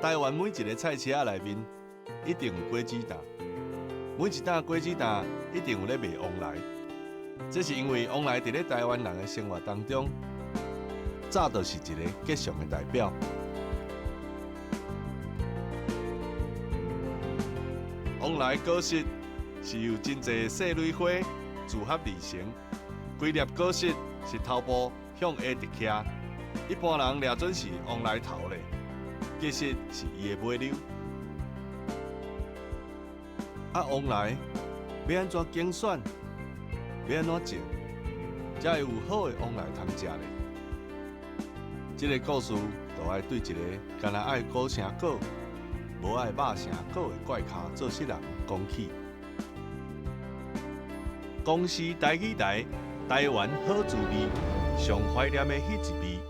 台灣每一个菜市仔內面一定有果子擔，每一擔果子擔一定有咧賣旺來。這是因為旺來佇咧台灣人的生活當中，早就是一个吉祥的代表。旺來果實是由真濟細蕊花組合而成，規粒果實是頭部向下直徛，一般人掠準是旺來頭咧，其實是伊的尾溜。啊，旺來欲按怎揀選，欲按怎種，才會有好的旺來通食咧？這个故事就愛對一个干焦愛古城果，無愛肉城果的怪咖做事人講起。公視台語台，台灣好滋味，上懷念的彼一味。